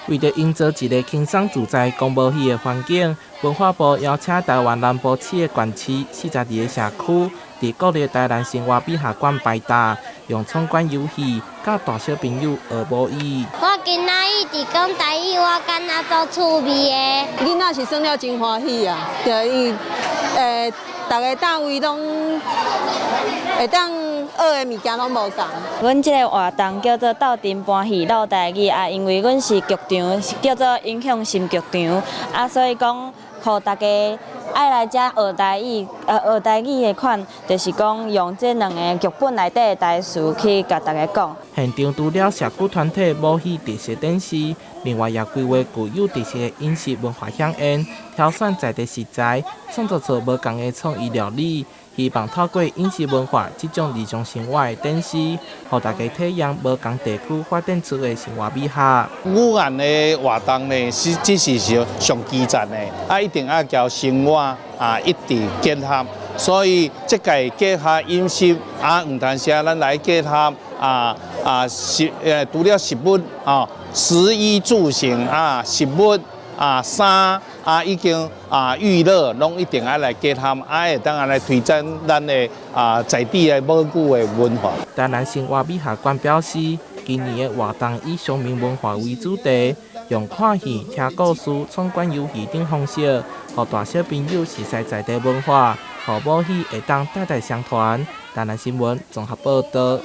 為著營造一個輕鬆自在講母語的環境，文化部邀請臺灣南部七個縣市42個社區，佇國立臺南生活美學館擺檔，用闖關遊戲教大小朋友學母語。我今仔日佇講台語，我感覺足趣味的。囡仔是耍了真歡喜啊，對，因為逐个單位攏會當學的物件攏無仝。阮這个活動叫做鬥陣搬戲嘮台語啊，因為阮是劇場，叫做影響心劇場啊，所以講，予大家愛來遮學台語，學台語的款，就是講用這兩个劇本內底的台詞去共大家講。現場除了社區團體母語特色展示，另外也規劃具有特色的飲食文化饗宴，挑選在地食材，創作出無仝的創意料理，希望透過飲食文化這種日常生活的展示，予大家體驗無仝地區發展出的生活美學。語言的活動呢，是這是上上基層的，啊，一定愛佮生活啊一直結合，所以這屆結合飲食啊，毋但是咱來結合除了食物啊，食衣住行啊，食物啊，衫啊，已經啊娛樂，攏一定愛來結合，啊會當來推展咱的啊在地的母語的文化。臺南生活美學館表示，今年的活動以鄉民文化為主題，用看戲、聽故事、闖關遊戲等方式，予大小朋友熟悉在地文化，予母語會當代代相傳。臺南新聞綜合報導。